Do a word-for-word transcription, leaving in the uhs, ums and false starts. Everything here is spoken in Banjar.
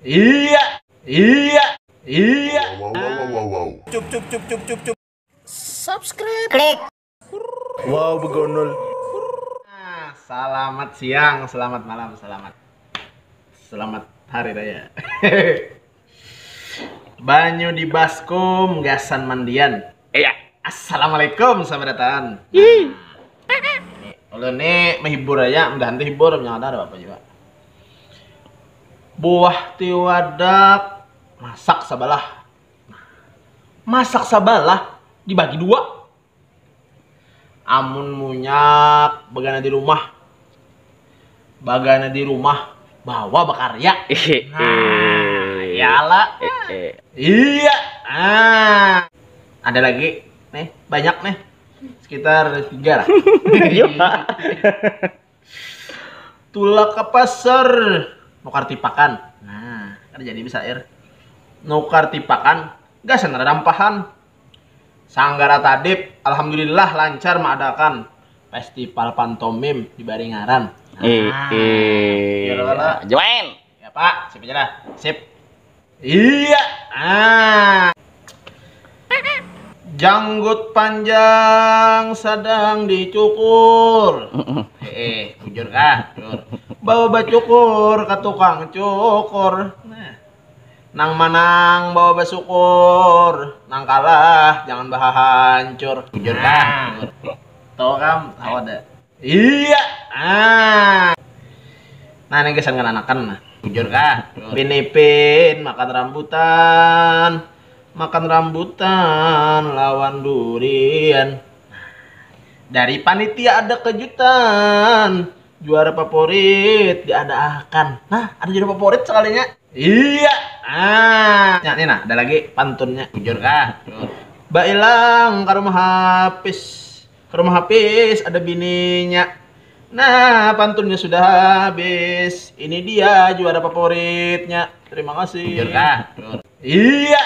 Iya, iya, iya. Wow, wow, wow, wow, wow. Cup cup cup cup cup cup. Subscribe. Klik. Wow, begonol. Nah, selamat siang, selamat malam, selamat selamat hari raya. Banyu di baskom gasan mandian. Iya. Assalamualaikum, selamat datang. Nah, ulun ni menghibur aja, mudahan terhibur, jangan ada apa juga. Buah tiwadak masak sabalah. Masak sabalah dibagi dua. Amun munyak bagana di rumah, bagana di rumah bawa bakarya. Nah, iyalah. Iya. Ah. Ada lagi nih, banyak nih. Sekitar tiga lah. Tulak ke pasar nukar tipakan. Nah, kan jadi bisa air. Nukar tipakan, gasan ada dampahan. Sanggara Tadip alhamdulillah lancar maadakan festival pantomim di Baringaran. Nah, Eh, eh. Iya, lah, lah. Join. Ya Pak, sip aja lah. Sip. Iya. Ah. Janggut panjang sadang dicukur. Eh, eh, bujur kah? Bujur. Bawa bacukur ke tukang cukur. Nah. Nang manang bawa basyukur, nang kalah jangan bahahancur. Bujur kah? Bujur. Tahu kam? Tahu ada. Iya. Ah. Nah, ini kesan kan anakan nah. Bujur kah? Bujur. Pinipin makan rambutan. Makan rambutan lawan durian. Dari panitia ada kejutan. Juara favorit diadaakan. Nah, ada juara favorit sekalinya. Iya. Ah. Ya, ini nah, ada lagi pantunnya. Bujur kah? Bujur. Bailang ke rumah Hafiz. Ke rumah Hafiz ada bininya. Nah, pantunnya sudah habis. Ini dia juara favoritnya. Terima kasih. Bujur kah? Bujur. Iya.